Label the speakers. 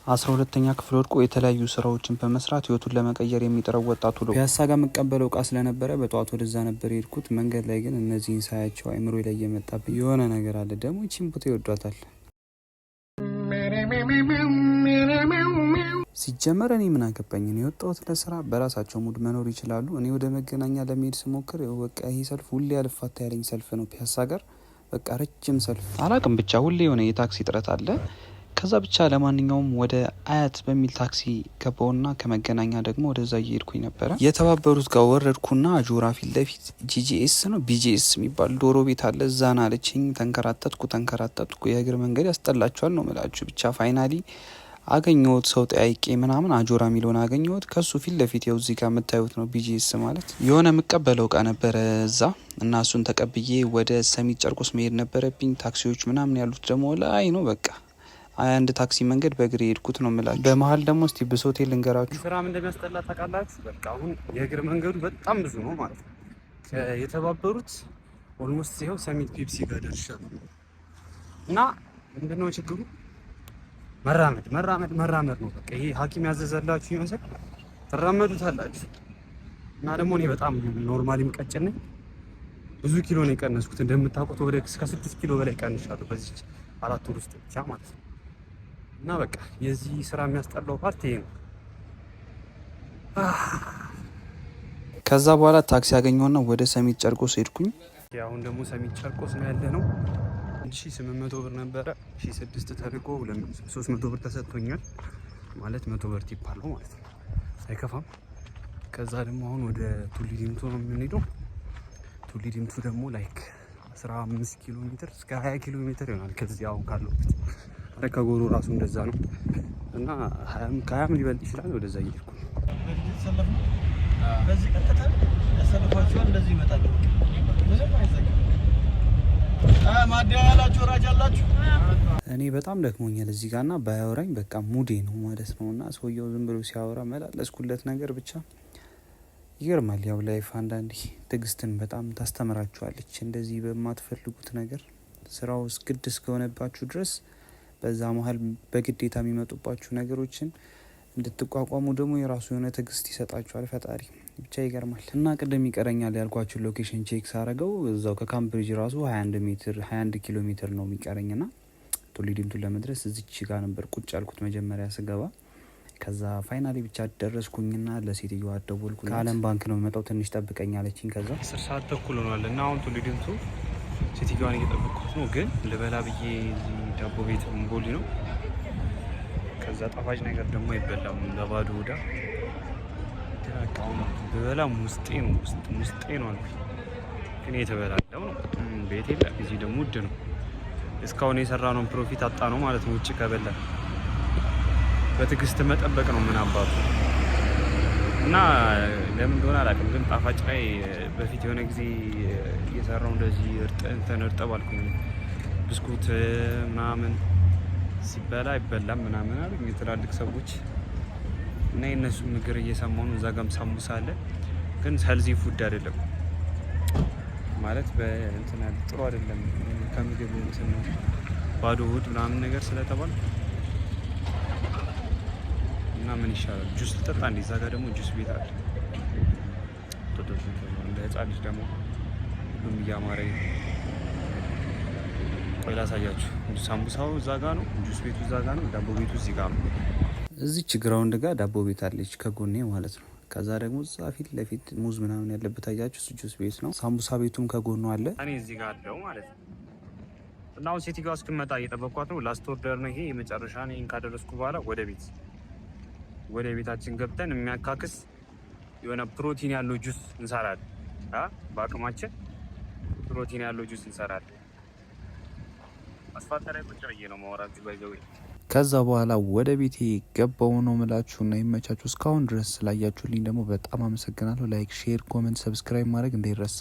Speaker 1: 12ኛ ክፍል ወድቆ የተለያዩ ስራዎችን በመስራት ህይወቱን ለመቀየር የሚጥረው ወጣቱ ነው። ፒያሳ ጋር የምቀበለው እቃ ስለነበረ በጠዋት ወደዛ ነበር የሄድኩት። መንገድ ላይ ግን እነዚህን ሳያቸው አይምሮ ላይ እየመጣብኝ የሆነ ነገር አለ። ደግሞ ይቺን ቦታ ይወዷታል። ሲጀመር እኔ ምን አገባኝ? እኔ የወጣሁት ለስራ፣ በራሳቸው mood መኖር ይችላሉ። እኔ ወደ መገናኛ ለመሄድ ስሞክር በቃ ይሄ ሰልፍ ሁሌ አልፋታ ያለኝ ሰልፍ ነው። ፒያሳ ጋር በቃ ረጅም ሰልፍ፣ አላቅም ብቻ ሁሌ የሆነ የታክሲ እጥረት አለ። ከዛ ብቻ ለማንኛውም ወደ አያት በሚል ታክሲ ገባውና ከመገናኛ ደግሞ ወደዛ እየሄድኩኝ ነበረ። የተባበሩት ጋር ወረድኩና አጆራ ፊት ለፊት ጂጂኤስ ነው ቢጂኤስ የሚባል ዶሮ ቤት አለ። እዛን አለችኝ። ተንከራተትኩ ተንከራተትኩ። የእግር መንገድ ያስጠላቸዋል ነው ምላችሁ። ብቻ finally አገኘሁት። ሰው ጠያይቄ ምናምን አጆራ የሚለውን አገኘሁት። ከሱ ፊት ለፊት ያው እዚህ ጋር የምታዩት ነው ቢጂኤስ ማለት። የሆነ የምቀበለው እቃ ነበረ እዛ እና እሱን ተቀብዬ ወደ ሰሚት ጨርቆስ መሄድ ነበረብኝ። ታክሲዎች ምናምን ያሉት ደግሞ ላይ ነው። በቃ አንድ ታክሲ መንገድ በእግሬ የሄድኩት ነው የምላችሁ። በመሀል ደግሞ እስቲ ብሶቴ ልንገራችሁ።
Speaker 2: ስራም እንደሚያስጠላ ታውቃላችሁ። በቃ አሁን የእግር መንገዱ በጣም ብዙ ነው ማለት ነው። የተባበሩት almost ይኸው ሰሚት ፔፕሲ ጋር ደርሻለሁ። እና ምንድነው ችግሩ? መራመድ መራመድ መራመድ ነው። በቃ ይሄ ሐኪም ያዘዘላችሁ ይመስል ትራመዱታላችሁ። እና ደግሞ እኔ በጣም normally ም ቀጭን ነኝ። ብዙ ኪሎ ነው የቀነስኩት፣ እንደምታውቁት ወደ እስከ 6 ኪሎ በላይ ቀንሻለሁ በዚች 4 ወር ውስጥ ብቻ ማለት ነው። እና በቃ የዚህ ስራ የሚያስጠላው part ይሄ ነው።
Speaker 1: ከዛ በኋላ ታክሲ ያገኘውና ወደ ሰሚት ጨርቆስ ሄድኩኝ።
Speaker 2: አሁን ደግሞ ሰሚት ጨርቆስ ነው ያለ ነው። 1800 ብር ነበረ፣ 1600 ተልኮ 300 ብር ተሰጥቶኛል። ማለት 100 ብር tip አለው ማለት ነው። አይከፋም። ከዛ ደግሞ አሁን ወደ ቱሊ ዲምቱ ነው የምንሄደው። ቱሊ ዲምቱ ደግሞ like 15 ኪሎ ሜትር እስከ 20 ኪሎ ሜትር ይሆናል ከዚህ አሁን ካለሁበት። ኧረ ከጎሮ ራሱ እንደዛ ነው እና ከ20ም ሊበልጥ ይችላል። ወደዛ እየሄድኩ ነው።
Speaker 3: በዚህ ቀጥታ ያሰልፏቸዋል። እንደዚህ ይመጣል። ምንም አይዘጋም። ማደያ ያላችሁ ራጅ አላችሁ።
Speaker 1: እኔ በጣም ደክሞኛል እዚህ ጋር ና ባያወራኝ በቃ mood ኤ ነው ማለት ነው። እና ሰውየው ዝም ብሎ ሲያወራ መላለስኩለት ነገር ብቻ ይገርማል። ያው life አንዳንዴ ትዕግስትን በጣም ታስተምራችኋለች። እንደዚህ በማትፈልጉት ነገር ስራው ግድ እስከሆነባችሁ ድረስ በዛ መሀል በግዴታ የሚመጡባችሁ ነገሮችን እንድትቋቋሙ ደግሞ የራሱ የሆነ ትዕግስት ይሰጣችኋል ፈጣሪ። ብቻ ይገርማል። እና ቅድም ይቀረኛል ያልኳችሁ location check ሳረገው እዛው ከካምብሪጅ ራሱ 21 ሜትር 21 ኪሎ ሜትር ነው የሚቀረኝ ና ቱሊ ዲምቱን ለመድረስ እዚች ጋር ነበር ቁጭ ያልኩት መጀመሪያ ስገባ። ከዛ finally ብቻ ደረስኩኝና ለሴትዮዋ ደወልኩ። ከአለም ባንክ ነው የመጣው፣ ትንሽ ጠብቀኝ አለችኝ። ከዛ
Speaker 2: 10 ሰዓት ተኩል ሆኗል እና አሁን ቱሊ ዲምቱ ሴትዮዋን እየጠበቅኩት ነው። ግን ልበላ ብዬ እዚህ ዳቦ ቤት እምቦሊ ነው። ከዛ ጣፋጭ ነገር ደግሞ አይበላም ለባዶ ሆዳ። ግን ብበላም ውስጤ ነው ውስጤ ነው አልኩኝ። ግን የተበላለው ነው ቤት የለም። እዚህ ደግሞ ውድ ነው። እስካሁን የሰራነውን profit አጣ ነው ማለት ነው። ውጭ ከበላ በትዕግስት መጠበቅ ነው ምን አባቱ። እና ለምን እንደሆነ አላውቅም፣ ግን ጣፋጭ ላይ በፊት የሆነ ጊዜ እየሰራው እንደዚህ እንትን እርጥብ አልኩኝ፣ ብስኩት ምናምን ሲበላ አይበላም ምናምን አሉኝ የትላልቅ ሰዎች እና የእነሱ ምክር እየሰማሁ ነው። እዛ ጋም ሳምቡሳ አለ፣ ግን healthy food አይደለም ማለት በእንትን ጥሩ አይደለም ከምግብ እንትን ባዶ ሆድ ምናምን ነገር ስለተባለ እና ምን ይሻላል? ጁስ ልጠጣ እንዴ? እዛ ጋር ደግሞ ጁስ ቤት አለ። እንደ ህፃን ልጅ ደግሞ ሁሉም እያማረኝ ነው። ቆይ ላሳያችሁ። ሳምቡሳው እዛ ጋ ነው፣ ጁስ ቤቱ እዛ ጋ ነው፣ ዳቦ ቤቱ እዚህ ጋ ነው።
Speaker 1: እዚች ground ጋር ዳቦ ቤት አለች ከጎኔ ማለት ነው። ከዛ ደግሞ እዛ ፊት ለፊት ሙዝ ምናምን ያለበት አያችሁ፣ እሱ ጁስ ቤት ነው። ሳምቡሳ ቤቱም ከጎኑ አለ።
Speaker 2: እኔ እዚህ ጋር አለው ማለት ነው። እና አሁን ሴትዮዋ እስክመጣ እየጠበኳት ነው። Last order ነው ይሄ የመጨረሻ ነው። ይሄን ካደረስኩ በኋላ ወደ ቤታችን ገብተን የሚያካክስ የሆነ ፕሮቲን ያለው ጁስ እንሰራለን። በአቅማችን ፕሮቲን ያለው ጁስ እንሰራለን። አስፋልት ላይ ቁጭ ብዬ ነው ማወራችሁ by the way።
Speaker 1: ከዛ በኋላ ወደ ቤቴ ገባው ነው ምላችሁ እና ይመቻችሁ። እስካሁን ድረስ ስላያችሁልኝ ደግሞ በጣም አመሰግናለሁ። Like፣ share፣ comment፣ subscribe ማድረግ እንዳይረሳ።